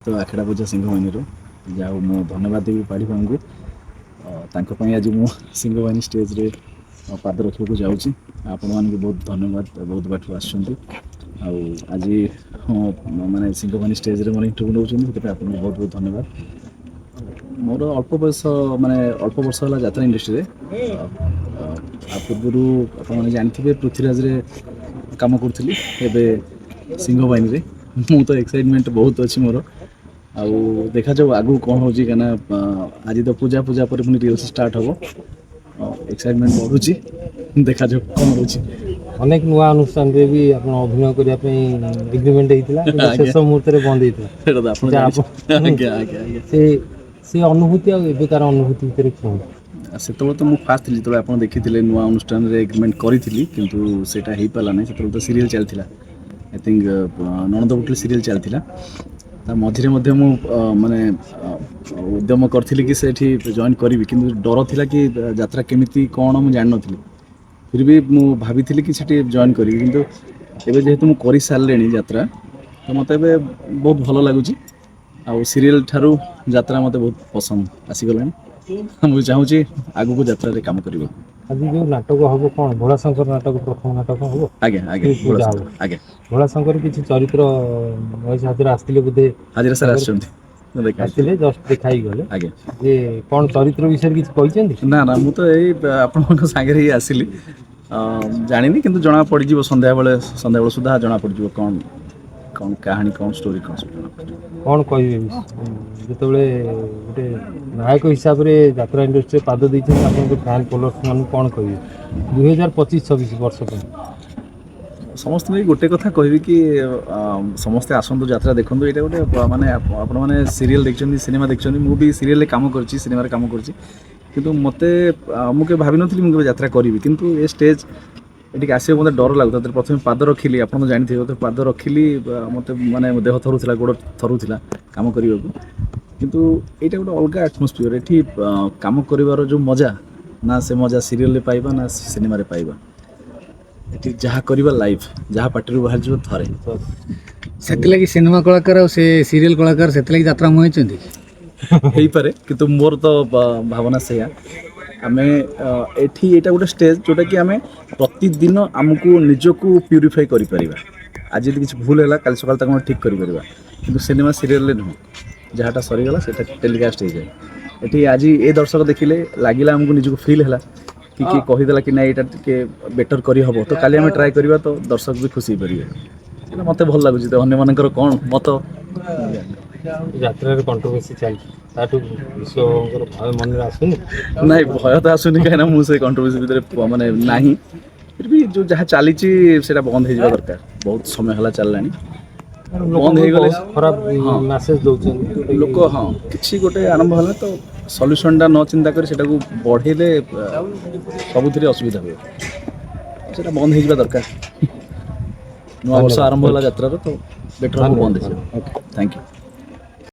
ତ ଆଖଡ଼ା ପୂଜା ସିଂହବାହିନୀର, ଯାହା ହଉ, ମୁଁ ଧନ୍ୟବାଦ ଦେବି ପାଢ଼ୀ ଭାଇଙ୍କୁ। ତାଙ୍କ ପାଇଁ ଆଜି ମୁଁ ସିଂହବାହିନୀ ଷ୍ଟେଜ୍ରେ ପାଦ ରଖିବାକୁ ଯାଉଛି। ଆପଣମାନଙ୍କୁ ବହୁତ ଧନ୍ୟବାଦ, ବହୁତ ବାଟରୁ ଆସିଛନ୍ତି ଆଉ ଆଜି, ହଁ, ମାନେ ସିଂହବାହିନୀ ଷ୍ଟେଜ୍ରେ ମୋର ଇଣ୍ଟରଭ୍ୟୁ ନେଉଛନ୍ତି, ସେଥିପାଇଁ ଆପଣଙ୍କୁ ବହୁତ ବହୁତ ଧନ୍ୟବାଦ। ମୋର ଅଳ୍ପ ବୟସ, ମାନେ ଅଳ୍ପ ବର୍ଷ ହେଲା ଯାତ୍ରା ଇଣ୍ଡଷ୍ଟ୍ରିରେ। ଆ ପୂର୍ବରୁ ଆପଣମାନେ ଜାଣିଥିବେ ପୃଥ୍ୱୀରାଜରେ କାମ କରୁଥିଲି। ଏବେ ସିଂହବାହିନୀରେ ମୁଁ ତ ଏକ୍ସାଇଟମେଣ୍ଟ ବହୁତ ଅଛି ମୋର। ଆଉ ଦେଖାଯାଉ ଆଗକୁ କ'ଣ ହେଉଛି, କାହିଁକିନା ଆଜି ତ ପୂଜା, ପୂଜା ପରେ ପୁଣି ରିହର୍ସାଲ୍ ଷ୍ଟାର୍ଟ ହେବ। ଏକ୍ସାଇଟମେଣ୍ଟ ବଢ଼ୁଛି, ଦେଖାଯାଉ କ'ଣ ହେଉଛି। ଅନେକ ନୂଆ ଅନୁଷ୍ଠାନରେ ବି ଆପଣ ଅଭିନୟ କରିବା ପାଇଁ ଏଗ୍ରିମେଣ୍ଟ ହେଇଥିଲା, କିନ୍ତୁ ଶେଷ ମୁହୂର୍ତ୍ତରେ ବନ୍ଦ ହେଇଥିଲା। ସେଇଟା ତ ଆପଣ ସେଟା ଜାଣିଛନ୍ତି। ଆଜ୍ଞା। ସେ ଅନୁଭୂତି ଆଉ ଏବେକାର ଅନୁଭୂତି ଭିତରେ କୁହନ୍ତୁ। ସେତେବେଳେ ତ ମୁଁ ଫାଷ୍ଟ ଥିଲି, ଯେତେବେଳେ ଆପଣ ଦେଖିଥିଲେ ନୂଆ ଅନୁଷ୍ଠାନରେ ଏଗ୍ରିମେଣ୍ଟ କରିଥିଲି, କିନ୍ତୁ ସେଇଟା ହେଇପାରିଲା ନାହିଁ। ସେତେବେଳେ ତ ସିରିଏଲ୍ ଚାଲିଥିଲା, I think ନଣନ୍ଦ ପୁଟୁଳି ସିରିଏଲ୍ ଚାଲିଥିଲା। ତା ମଝିରେ ମଧ୍ୟ ମୁଁ ମାନେ ଉଦ୍ୟମ କରିଥିଲି କି ସେଠି ଜଏନ୍ କରିବି, କିନ୍ତୁ ଡର ଥିଲା କି ଯାତ୍ରା କେମିତି କ'ଣ ମୁଁ ଜାଣିନଥିଲି। ଫିର୍ ବି ମୁଁ ଭାବିଥିଲି କି ସେଠି ଜଏନ୍ କରିବି, କିନ୍ତୁ ଏବେ ଯେହେତୁ ମୁଁ କରିସାରିଲିଣି ଯାତ୍ରା, ତ ମୋତେ ଏବେ ବହୁତ ଭଲ ଲାଗୁଛି। ଆଉ ସିରିଏଲ୍ ଠାରୁ ଯାତ୍ରା ମୋତେ ବହୁତ ପସନ୍ଦ ଆସିଗଲାଣି। ମୁଁ ଚାହୁଁଛି ଆଗକୁ ଯାତ୍ରାରେ କାମ କରିବାକୁ। ଆଜି ଯୋଉ ନାଟକ ହବ, କ'ଣ ଭୋଳାଶଙ୍କର ନାଟକ, ପ୍ରଥମ ନାଟକ ହବ? ଆଜ୍ଞା। ଏ ପୂଜା ହବ। ଆଜ୍ଞା। ଭୋଳାଶଙ୍କର କିଛି ଚରିତ୍ର ମହେଶ ହାଜରା ଆସିଥିଲେ ବୋଧେ? ହାଜିରା ସାର୍ ଆସିଛନ୍ତି, ମୁଁ ଦେଖା ଆସିଥିଲେ, ଜଷ୍ଟ ଦେଖା ହେଇଗଲେ। ଆଜ୍ଞା। ଯେ କ'ଣ ଚରିତ୍ର ବିଷୟରେ କିଛି କହିଛନ୍ତି? ନା ନା, ମୁଁ ତ ଏଇ ଆପଣଙ୍କ ସାଙ୍ଗରେ ହିଁ ଆସିଲି। ଜାଣିନି, କିନ୍ତୁ ଜଣା ପଡ଼ିଯିବ ସନ୍ଧ୍ୟାବେଳେ। ସନ୍ଧ୍ୟାବେଳ ସୁଦ୍ଧା ଜଣା ପଡ଼ିଯିବ କ'ଣ କ'ଣ କାହାଣୀ, କ'ଣ ଷ୍ଟୋରି, କ'ଣ ସବୁ ଜଣା ପଡ଼ିଯିବ। କ'ଣ କହିବେ, ଯେତେବେଳେ ଗୋଟେ ନାୟକ ହିସାବରେ ଯାତ୍ରା ଇଣ୍ଡଷ୍ଟ୍ରିରେ ପାଦ ଦେଇଛନ୍ତି, ଆପଣଙ୍କ ଫ୍ୟାନ୍ ଫଲୋଅର୍ସ ମାନଙ୍କୁ କ'ଣ କହିବେ 2025-26 ବର୍ଷ ପାଇଁ? ସମସ୍ତଙ୍କୁ ଏଇ ଗୋଟେ କଥା କହିବି କି ସମସ୍ତେ ଆସନ୍ତୁ, ଯାତ୍ରା ଦେଖନ୍ତୁ। ଏଇଟା ଗୋଟେ ମାନେ ଆପଣମାନେ ସିରିଏଲ୍ ଦେଖିଛନ୍ତି, ସିନେମା ଦେଖିଛନ୍ତି। ମୁଁ ବି ସିରିଏଲ୍ରେ କାମ କରିଛି, ସିନେମାରେ କାମ କରିଛି, କିନ୍ତୁ ମୋତେ ମୁଁ କେବେ ଭାବିନଥିଲି ମୁଁ କେବେ ଯାତ୍ରା କରିବି। କିନ୍ତୁ ଏ ଷ୍ଟେଜ୍ ଏଠିକି ଆସିବାକୁ ମୋତେ ଡର ଲାଗୁଥିଲା। ଯେତେବେଳେ ପ୍ରଥମେ ପାଦ ରଖିଲି, ଆପଣ ତ ଜାଣିଥିବେ, ଯେତେବେଳେ ପାଦ ରଖିଲି, ମୋତେ ମାନେ ମୋ ଦେହ ଥରୁଥିଲା, ଗୋଡ଼ ଥରୁଥିଲା କାମ କରିବାକୁ। କିନ୍ତୁ ଏଇଟା ଗୋଟେ ଅଲଗା ଆଟମୋସ୍ଫିୟର। ଏଠି କାମ କରିବାର ଯେଉଁ ମଜା ନା, ସେ ମଜା ସିରିଏଲ୍ରେ ପାଇବା ନା ସିନେମାରେ ପାଇବା। ଏଠି ଯାହା କରିବା ଲାଇଭ୍, ଯାହା ପାଟିରୁ ବାହାରିଯିବ ଥରେ। ସେଥିଲାଗି ସିନେମା କଳାକାର ଆଉ ସେ ସିରିଏଲ କଳାକାର ସେଥିଲାଗି ଯାତ୍ରା ମୁହାଁଇଛନ୍ତି। ହେଇପାରେ, କିନ୍ତୁ ମୋର ତ ଭାବନା ସେଇଆ। ଆମେ ଏଠି ଏଇଟା ଗୋଟେ ଷ୍ଟେଜ୍ ଯେଉଁଟାକି ଆମେ ପ୍ରତିଦିନ ଆମକୁ ନିଜକୁ ପ୍ୟୁରିଫାଇ କରିପାରିବା। ଆଜି ଯଦି କିଛି ଭୁଲ ହେଲା, କାଲି ସକାଳେ ତାକୁ ଆମେ ଠିକ୍ କରିପାରିବା। କିନ୍ତୁ ସିନେମା ସିରିଏଲରେ ନୁହଁ, ଯାହାଟା ସରିଗଲା ସେଇଟା ଟେଲିକାଷ୍ଟ ହେଇଯାଏ। ଏଠି ଆଜି ଏ ଦର୍ଶକ ଦେଖିଲେ, ଲାଗିଲା ଆମକୁ ନିଜକୁ ଫିଲ୍ ହେଲା କି କିଏ କହିଦେଲା କି ନାଇଁ, ଏଇଟା ଟିକେ ବେଟର୍ କରିହେବ, ତ କାଲି ଆମେ ଟ୍ରାଏ କରିବା, ତ ଦର୍ଶକ ବି ଖୁସି ହେଇପାରିବେ। ସେଇଟା ମୋତେ ଭଲ ଲାଗୁଛି। ତ ଅନ୍ୟମାନଙ୍କର କ'ଣ ମତ? ଯାତ୍ରାରେ କଣ୍ଟ୍ରୋଭର୍ସି ଚାଲିଛି, ତାଠୁ ବିଶ୍ୱଙ୍କର ଭୟ ମନରେ ଆସୁନି? ନାଇଁ, ଭୟ ତ ଆସୁନି, କାହିଁକିନା ମୁଁ ସେ କଣ୍ଟ୍ରୋଭର୍ସି ଭିତରେ ମାନେ ନାହିଁ। ଫିର୍ ବି ଯେଉଁ ଯାହା ଚାଲିଛି ସେଇଟା ବନ୍ଦ ହେଇଯିବା ଦରକାର। ବହୁତ ସମୟ ହେଲା ଚାଲିଲାଣି, ବନ୍ଦ ହେଇଗଲେ ବହୁତ ଖରାପ ମେସେଜ ଦଉଛନ୍ତି ଯୋଉଟାକି ଲୋକ, ହଁ, କିଛି ଗୋଟେ ଆରମ୍ଭ ହେଲା ତ ସଲ୍ୟୁସନଟା ନ ଚିନ୍ତା କରି ସେଟାକୁ ବଢ଼େଇଲେ ସବୁଥିରେ ଅସୁବିଧା ହୁଏ। ସେଇଟା ବନ୍ଦ ହେଇଯିବା ଦରକାର। ନୂଆ ବର୍ଷ ଆରମ୍ଭ ହେଲା ଯାତ୍ରାର, ତ ବେଟର ହବ ବନ୍ଦ ହେଇଯିବ। Okay, thank you.